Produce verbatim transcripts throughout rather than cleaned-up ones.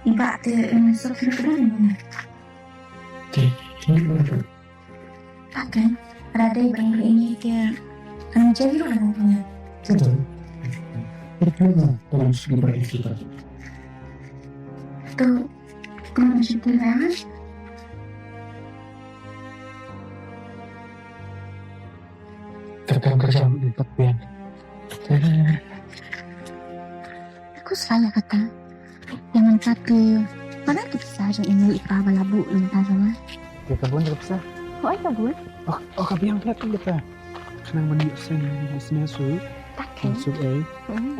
Iba te, em, so kira kira ni mana? Te, te, te. Pakai, ada dei bang beri ini ke, em, jadi ro dalam punya. Te, te. Te, te, dalam segi beri kita. Tu, kau mesti kira. Terkam kerja empat bulan. Aku salah kata. Ïa mynta te, mana tu pisa jong i mei i pa ba la buh mynta jong nga. Ïa ka bun ka pisa. Oh, ai ka bun. Oh, oh, ka biang plat ka pisa. Khnang ban ïoh seng business tu. Tak kan. Suk ei. Hmm.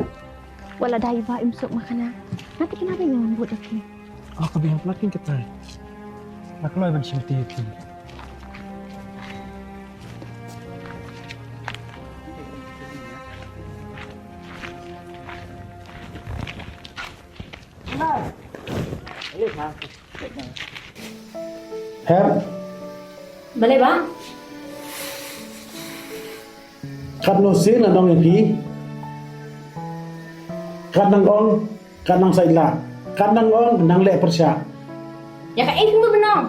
Wat la dei ba im suk ma khana. Nga te kane ba ïa ngan bud ïa phi. Oh, ka biang plat kin kata. Nga kloi ban shim ti ïa phi. Her. Balei ba? Katno sien la nong ïa phi? Kat nang ong, kat nang saila. Kat nang ong, nang leh pyrshah. Ïa kaei phi mut ban ong?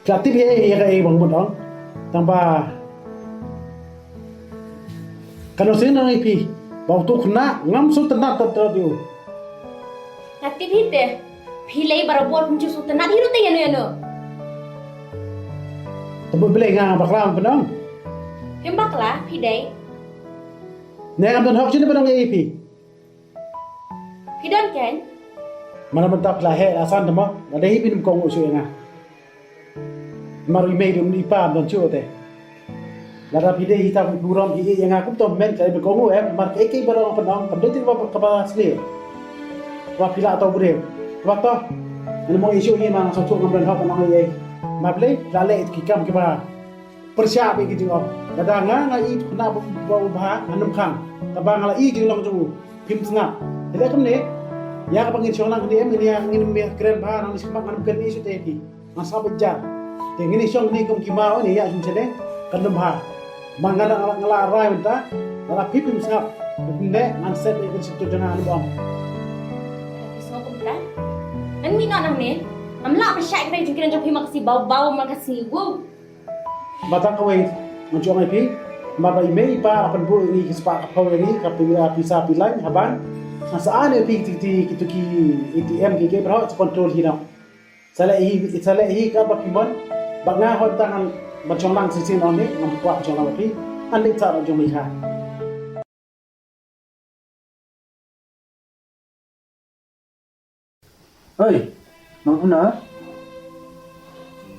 Ka tip hi ïa kaei ba mut ong. Tang ba katno sien la nong ïa phi? Ba uto u khynnah ngam sngewtynnat tat tat ïa u. Nga tip hi te, phi lei barabor, phim ju sngewtynnat hi ruh te ïano ïano. Te bad balei nga bakla ban ong? Phim bakla, phi dei. Ne ngam don hok shuh ban ong ïa phi. Phi don kein? Mana mynta phi la heh la san te mo, la dei hi phin ym kohnguh shuh ïa nga. Mar i mei ruh i pa ym don shuh te. Lada phi dei hi ta burom hi ïa nga kum to men ka i ba kohnguh em, mar kaei kaei baroh nga pynong kam dei te kaba, kaba sniew. Ba phi lah to briew. Kaba to. Ngan mo issue hi ma nga sngewthuh ngam don hok ban ong ei ei. Mar balei la leh ki kam kiba pyrshah bad ki jingong. Lada nga nga i tu khynnah ba, ba u bha ngan ym khang. Kaba nga la i jinglong jong u. Phim sngap. Te leh kumne. Ïa kaba ngin shong lang kane em, ngin ïa, ngin ym ïa kren bha, nang shim bak ngan ym kren issue te phi. Ngan sngap ïa jar. Te ngin ïa shong kane kum ki maw ne ïa shim chene. Kan ym bha. Ma nga la, nga la rai mynta. Nga la phi phim sngap. Kumne ngan set ïa ka siptu jong nga ngan ym ong. Phi sngap kumta. Ngan mih noh nangne. Ngam lah ban shah ïa ka jingkren jong phi ma ka sngi baw baw ma ka sngi wow. Ba tang kawei ngan shu ong ïa phi, namar ba i mei i pa la pynbuh ïa ngi ki spah ka phew ïa ngi, ka pisa phi lain ha bank. Ngan sa ai ïa phi kiti kiti kitu ki A T M kiei kiei baroh sa control hi noh. Sa leh hi, sa leh hi kaba phi mon. Ba nga hoi tang ngan ban shong lang shisien ong ne, ngam kwah ban shong lang bad phi. Ngan leit sah noh jong mi kha. Oi, nong kumno?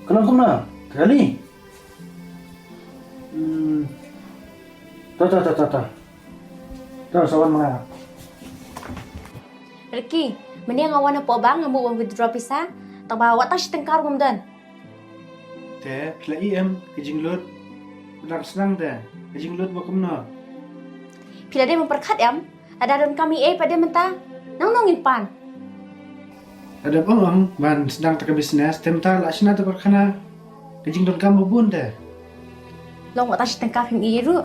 Ka nong kumno? Ka kali? Hmm. Ta, ta, ta, ta, ta. Ta, sa wan ma nga. Ricky, mynne nga wan hapoh bank nga mut ban withdraw pisa, tang ba wat tang shi tyngka ruh ngam don. Te, phi la ïohi em, ka jinglut. Ba dang sdang te, ka jinglut ba kumno? Phi la dei ban pyrkhat em, lada donkam eiei pat de mynta, nangno ngin pan? Lada ong ong ban sdang te ka business, te mynta la shna te karkhana, ka jingdonkam ba bun te. Long wat tang shi tyngka phim ïohi ruh.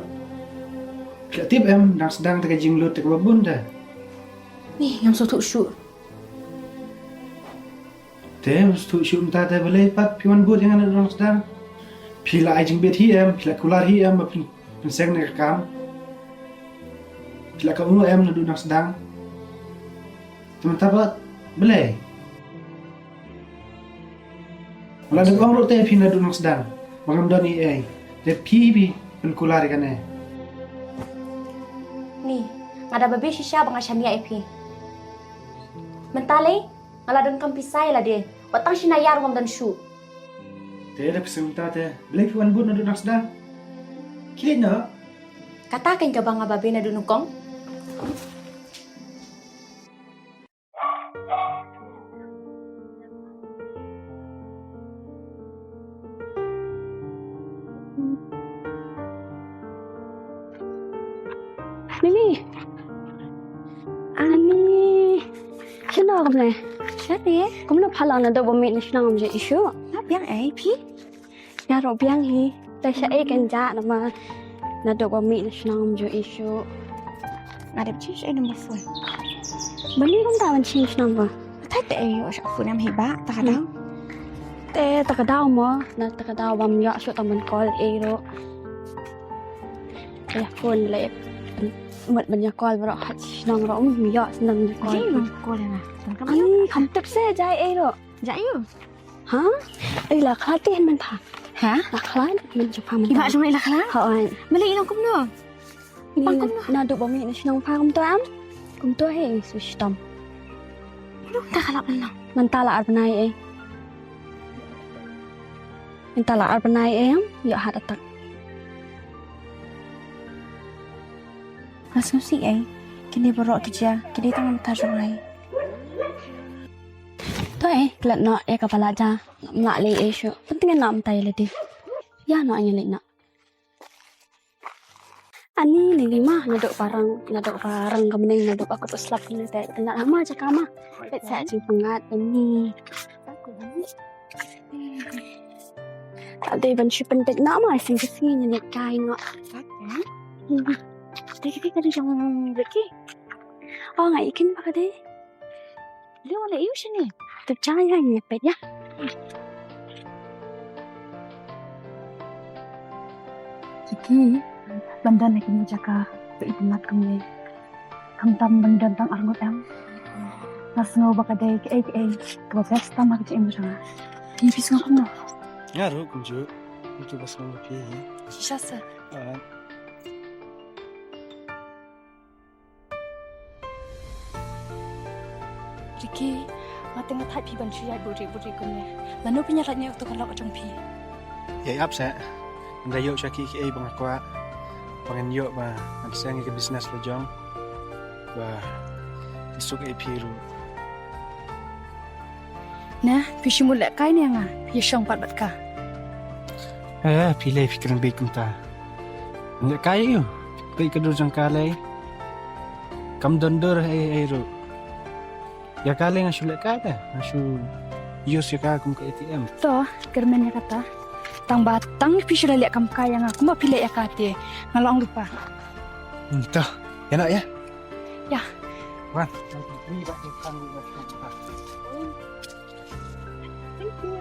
Phi la tip em, dang sdang te ka jinglut te kaba bun te. Ni, ngam sngewthuh shuh. Te, ym sngewthuh shuh mynta te balei pat phi wan bud ïa nga naduh nang sdang. Phi la ai jingbit hi em, phi la kular hi em, ba phin, phin seng ne ka kam. Phi la kohnguh em naduh nang sdang. Te mynta pat balei? Nga la dep ong ruh te phi naduh nang sdang ba ngam don eiei. Te phi phi pynkular ïa kane. Ni, nga da babe shisha ba nga shaniah ïa phi. Mynta lei, nga la donkam pisa ïa lade. Wat tang shi naya ruh ngam don shuh. Te da phi sngewthuh te, balei phi wan bud naduh nang sdang? Khie leit noh. Kata keiñ kaba nga babe naduh nyngkong. Lily. Ani. Shano kumne? Shano? Kumno phalang naduh ba mih na shnong ngam ju ïohi shuh. Nga biang ei phi? Nga ruh biang hi. Te shaei kan jah namar naduh ba mih na shnong ngam ju ïohi shuh. Nga dep change ei number phone. Balei kumta ban change number? Te te ïoh sha phone em hi ba, ta ka daw. Te ta ka daw mo, na ta ka daw bam ïoh shuh tang ban call ei ruh. Ïa phone leh. Mut ban ïa call baroh ha shnong ruh, um ïoh shnong ïa call. Jai ban call na. Tang ka. Ai, kham tip se jai ei ruh. Jai ïoh. Ha? Ei la khlad te mynta. Ha? La khlad mynta pha mynta. Iba jong ei la khlad? Ha oi. Mali ino kumno? Ni na, na duk ba mi na shnong pha kumto am. Kumto he su shitom. Lu ta kala pala. Mynta la ar bnai ei. Mynta la ar bnai ei am. Ïoh heart attack. Mas ngam si ei. Kine baroh ki jia. Kine tang mynta jong ei. To ei, klet noh ei ka pala ja. Ngam lah leh ei shuh. Penting ngam tai leh di. Ïa noh ei leh noh. Ani ni ni ma, naduk parang, naduk parang ka mneng, naduk aku tu slap ni te, kena lama je kama. Pet sa jing pengat ni. Ade ban shi pendet na ma, sing ke sing ni kai ngak. Dei kati kati jong Ricky. Oh, ngai ikin ba kati. Leo le iu shini. Tep chai ya ni pet ya. Siki, ban don ha kine ki jaka, to i penat kumne. Khamtam ban don tang arngut em. Nga sngew ba ka dei kaei kaei kaba best tam ha ka jingim jong nga. Phi sngew kumno? Nga ruh kumjuh. Kumjuh ba sngew phi hi. Shisha sir. Ah. Ricky, nga teng nga thait phi ban shu ïaid buhrieh buhrieh kumne. Lano phin ïa lait ne uto ka lok jong phi? Ïa ap seh. Nda ïoh sha ki kiei ba nga kwah. Ba ngan ïoh ba ngan seng ïa ka business la jong. Ba suk ei phi ruh. Ne, phi shu mut lehkai ne nga, phi shong pat bad ka. Eh, phi lei phi kren beit kumta. Lehkai ïa u. Peit ka dur jong ka lei. Kam don dur ei ei ruh. Ïa ka lei nga shu lehkai te, nga shu use ïa ka kum ka A T M. To, kyrmen ïa kata. Tang ba tang phi shu la leh kam kai ïa nga, kumba phi leh ïa ka te. Nga la ong lypa. Hmm, to, ïa noh ïa. Ïa. Wan. Thank you.